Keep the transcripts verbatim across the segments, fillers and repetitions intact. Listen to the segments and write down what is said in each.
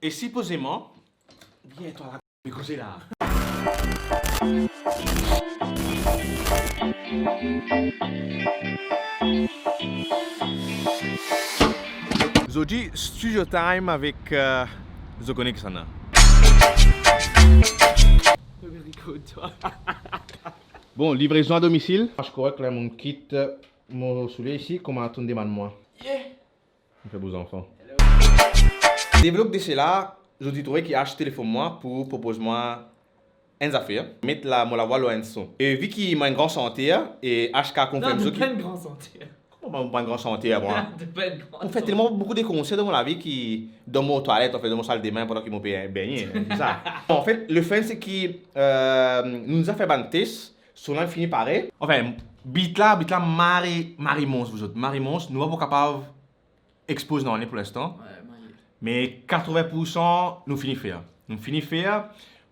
E sipozeman, bien twa la, koze la. Zordi, studio time avek, euh, zot kone kisannla. Bon, livrezon a domisil. Marsh korek la, mo kit mo soulie isi, kouma to'nn demann mwa. Yeah. Mo fer bouz zanfan. Hello. Devlop de sela, zot ti trouve ki Ash telefonn mwa pou propoz mwa enn zafer, met la, mo lavwa lor enn son. E vi ki mo enn gran santer, e Ash ka konfirm zot ki... Non, mo pa enn gran santer. Kouma mo pa enn gran santer, mwa? Mo pa enn gran santer. Mo fer telman boukou de konser dan mo lavi ki dan mo twalet, anfet, dan mo saldebin pandan ki mo pe begne, sa. Anfet, le fun se ki, euh, nou deja fer bann tes, son la fini pare. Anfin, beat la, beat la mari, mari mons, zot. Mari mons, nou pa pou kapav expoz nanye pou linstan. Wi, mari. Me katrovin poursan nou fini fer. Nou fini fer.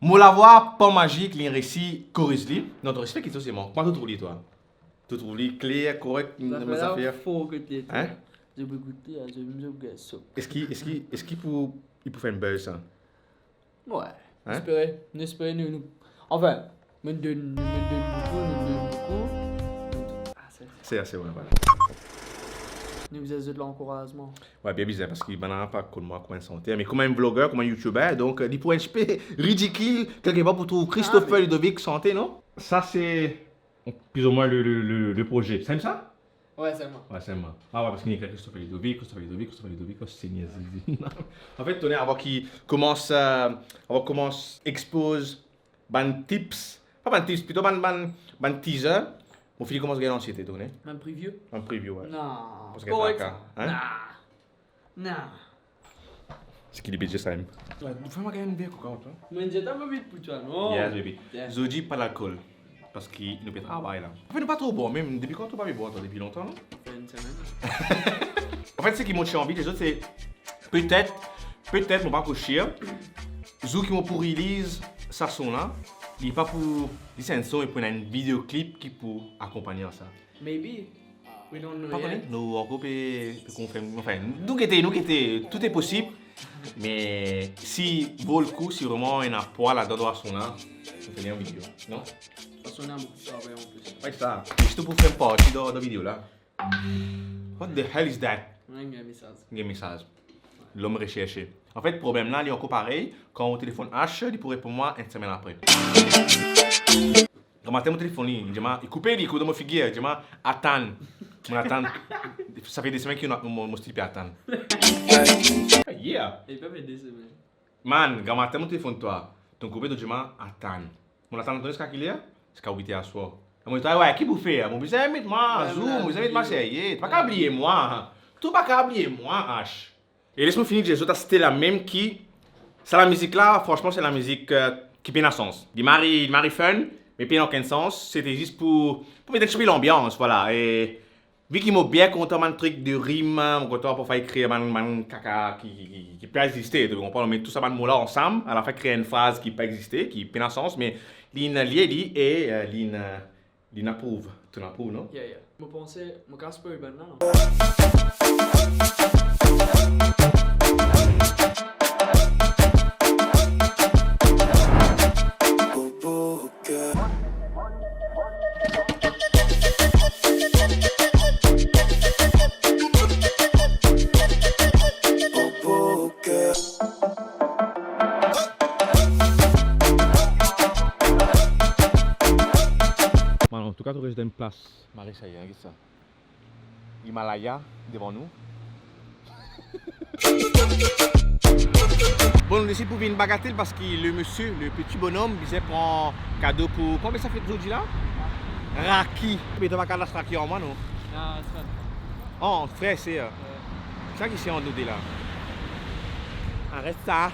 Mo lavwa pa mazik, li resi koriz li. Non, to respe ki to se mwa. Kouma to trouv li, twa? To trouv li kler, korek, zafer la, zafer for kot li, hein? Zot pe ekoute, zot, zot pe get sot. Eski, eski, eski pou, li pou fer enn buzz, sa? Wi. Hein? Espere, nou espere, nou, nou, anfin, nou donn, nou donn boukou, nou donn boukou. Ah, se... Se ase, wi, vwala. Nou bizin zot lankourazman. Wi, bien bizin, parski bann la pa konn mwa kouma enn santer, me kouma enn vlogger, kouma enn youtuber, donk, euh, li pou enn tipe ridikil, kelkepar, pou trouv Christopher Ludovic sante, non? Sa se plizoumwin le, le, le, le proze. Sa enn sa? Wi, se mwa. Wi, se mwa. Ah wi, parski li ekrir Christopher Ludovic, Christopher Ludovic, Christopher Ludovic, oh Segner Zezi. Anfet, tourne avan ki koumans, euh, avan koumans expoz bann tips, pa bann tips, plito bann, bann, bann teaser. Mo fini koumans gagn ansiete, tourne. Bann preview? Bann preview, wi. Non, koumans gagn korek, traka, sa. Hein? Non. Non. Se ki li pe dir sa mem? Wi, fer mwa gagn enn ver koka, twa. Mo dir twa, mo vit pou twa, non? Yes, baby. Yeah. Zordi, pa lalkol. Parski nou pe travay la. Anfin, nou pa tro bwar mem. Depi kan to pa pe bwar, twa? Depi lontan, non? Fer enn semenn. Anfet, seki mo ti anvi dir zot, se petet, petet, mo pa pou sir, zour ki mo pou release sa son la, li pa pou, li se enn son, e pou ena enn videoklip ki pou akonpagne ar sa. Maybe. We don't know yet. Pa kone, nou ankor pe, pe konfirm, anfin, nou gete, nou gete, tout est possible. Me si vo lekou, si vreman ena pwa ladan dan sa son la, nou fer enn video, non? Sa son la boukou travay an plis. Wi, sa. Zis pou fer parti dan, dan video la. What the hell is that? Wi, enn mesaz. Enn mesaz. Lom recherche. Anfet, problem la, li ankor parey, kan mo telefonn Ash, li pou reponn mwa enn semenn apre. Gramatin mo telefonn li, li dir mwa, li koupe li, li koupe dan mo figir, li dir mwa, atann. Mo atann. Sa fer de semenn ki mo, mo, mo still pe atann. Yeah. Li pa fer de semenn. Man, gramatin mo telefonn twa. To'nn koupe, to dir mwa, atann. Mo atann ziska ki ler? Ziska wit er aswar. Mo dir twa, wi, ki pou fer? Mo bizin met mwa, wi, zour, mo bizin met mwa serye. To pa kapav bliye mwa. To pa kapav bliye mwa, Ash. E les mo fini dir zot, se la mem ki, sa lamizik la, fransman, se lamizik, euh, ki pena sans. Li mari, li mari fun, me pena okenn sans, se te zis pou, pou met enn tipe lanbians, vwala. E vi ki mo bien kontan bann trik de rim, mo kontan parfwa ekrir bann, bann kaka ki, ki, ki, ki pe existe, to konpran, met tou sa bann mo la ansam, alafin kre enn fraz ki pa existe, ki pena sans, me li inn lie li, e, euh, li inn, euh, Li inn aprouv, to'nn aprouv, non? Yeah, yeah. Mo panse, mo kapav spoil bann la, non? Bon, antouka, to res dan enn plas. Mari, sa ye, get sa. Himalaya devan nou. Bon, nou deside pou vinn bagatel parski le misie, le peti bonom, bizin pran kado pou, kouma apel sa fet zordi la? Raki. Me to pa kapav las raki ar mwa, non? Non, se pa. Oh, fre, se, euh, wi, sa ki se ant nou de la. Aret sa.